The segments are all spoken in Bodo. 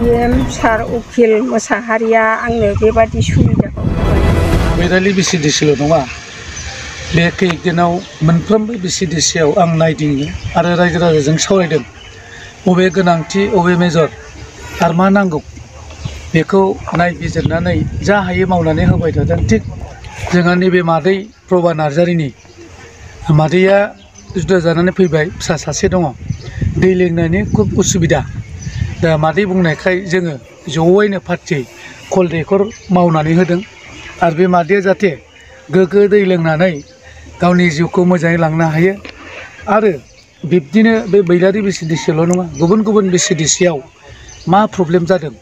EM सार उखिल मोसाहारिया आंनो बेबादि सुबिदाखौ होबाय। मेधालि BCDCल' नङा, बे खैदिनाव मोनफ्रोमबो BCDCआव आं नायदिङो आरो रायजो राजाजों सावरायदों बबे गोनांथि बबे मेजर आरो मा नांगौ बेखौ नायबिजिरनानै जा हायो मावनानै होबाय थादों। थिग जोंहा नैबे मादै प्रभा नार्जारिनि मादैया जुदा जानानै फैबाय, फिसा सासे दङ, दै लोंनायनि खुब उसुबिदा। दा मादै बुंनायखाय जोङो जयैनो पार्टियै कल दैखर मावनानै होदों आरो बे मादैया जाहाथे गोग्गो दै लोंनानै गावनि जिउखौ मोजाङै लांनो हायो। आरो बिब्दिनो बे बैलारि BCDCल' नङा, गुबुन गुबुन BCDCआव मा प्रब्लेम जादों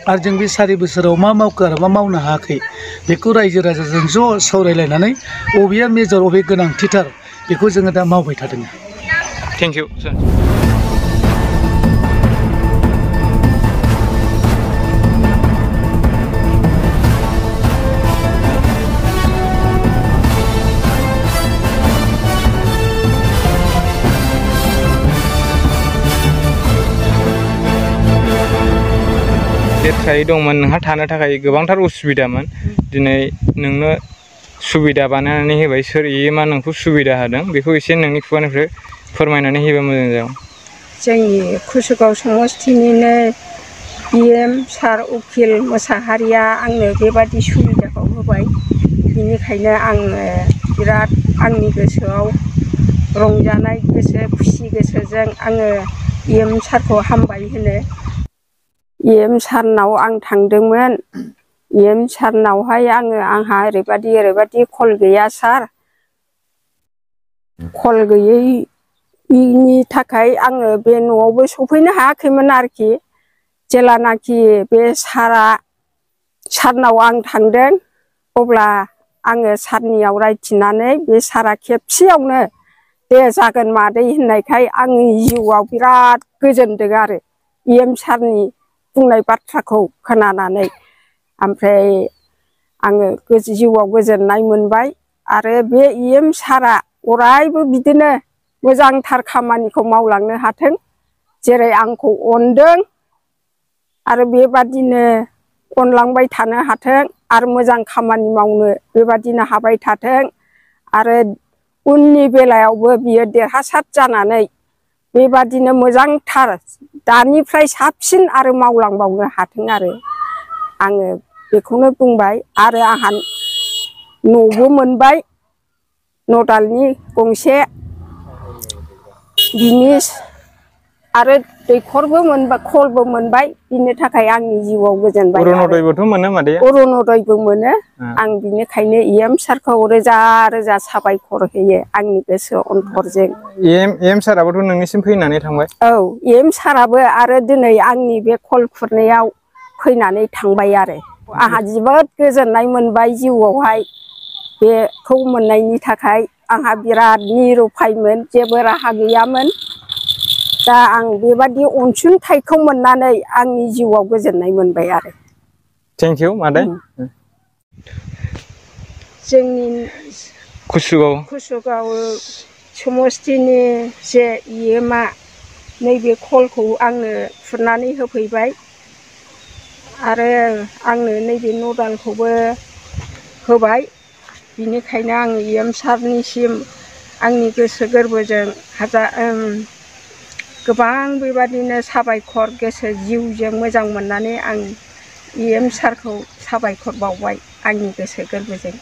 आरो जों बे 4 बोसोराव मा मावखो आरो मा मावनो हायाखै बेखौ रायजो राजाजों ज' सावरायलायनानै बबेया मेजर बबे गोनांथिथार बेखौ जोङो दा मावबाय थादों। थेंक इउ सार। लेथ्रायै दंमोन, नोंहा थानो थाखाय गोबांथार उसुबिदामोन। दिनै नोंनो सुबिदा बानायनानै होबाय। सोर EMआ नोंखौ सुबिदा होदों बेखौ एसे नोंनि खुगानिफ्राय फोरमायनानै होबा मोजां जागोन। जोंनि कुसुगाव समस्तिनिनो EM सार उखिल मोसाहारिया आंनो बेबादि सुबिदाखौ होबाय। बिनिखायनो आङो बिराद आंनि गोसोआव रंजानाय गोसो, खुसि गोसोजों आङो EM सारखौ हामबाय होनो। EM सारनाव आं थांदोंमोन। EM सारनावहाय आंहा ओरैबादि कल गैया सार, कल गैयैनि थाखाय आङो बे न'आवबो सफैनो हायाखैमोन आरोखि। जेलानाखि बे सारनाव आं थांदों अब्ला आङो सारनियाव रायथिनानै बे सारा खेबसेयावनो दे जागोन मादै होननायखाय आंनि जिउआव बिराद गोजोनदों आरो EM सारनि बुंनाय बाथ्राखौ खोनानानै। ओमफ्राय आङो जिउआव गोजोननाय मोनबाय। आरो बे EM सारा अरायबो बिदिनो मोजांथार खामानिखौ मावलांनो हाथों, जेरै आंखौ अनदों आरो बेबादिनो अनलांबाय थानो हाथों आरो मोजां खामानि मावनो बेबादिनो हाबाय थाथों। आरो उननि बेलायावबो बियो देरहासार जानानै बेबादिनो मोजांथार दानिफ्राय साबसिन आरो मावलांबावनो हाथों आरो आङो बेखौनो बुंबाय। आरो आंहा न'बो मोनबाय, नदालनि गंसे, बिनि आरो दैखरबो मोनबाय, खलबो मोनबाय। बिनि थाखाय आंनि जिउआव गोजोनबाय। अरुनदयबोथ' मोनो मादैया? अरुनदयबो मोनो। आं बिनिखायनो EM सारखौ रोजा रोजा साबायखर होयो आंनि गोसो अन्तरजों। EM साराबोथ' नोंनिसिम फैनानै थांबाय? औ, EM साराबो आरो दिनै आंनि बे कल खुरनायाव फैनानै थांबाय। आरो आंहा जोबोद गोजोननाय मोनबाय जिउआवहाय। बेखौ मोननायनि थाखाय आंहा बिराद निरुपायमोन, जेबो राहा गैयामोन। दा आं बेबादि अनसुंथाइखौ मोननानै आंनि जिउआव गोजोननाय मोनबाय आरो। थेंक इउ मादै। जोंनि कुसुगाव समस्तिनि जे EMआ नैबे कलखौ आंनो खुरनानै होफैबाय आरो आंनो नैबे नदालखौबो होबाय। बिनिखायनो आं EM सारनिसिम आंनि गोसो गोरबोजों गोबां बेबादिनो साबायखर गोसो जिउजों मोजां मोननानै आं EM सारखौ साबायखर बावबाय आंनि गोसो गोरबोजों।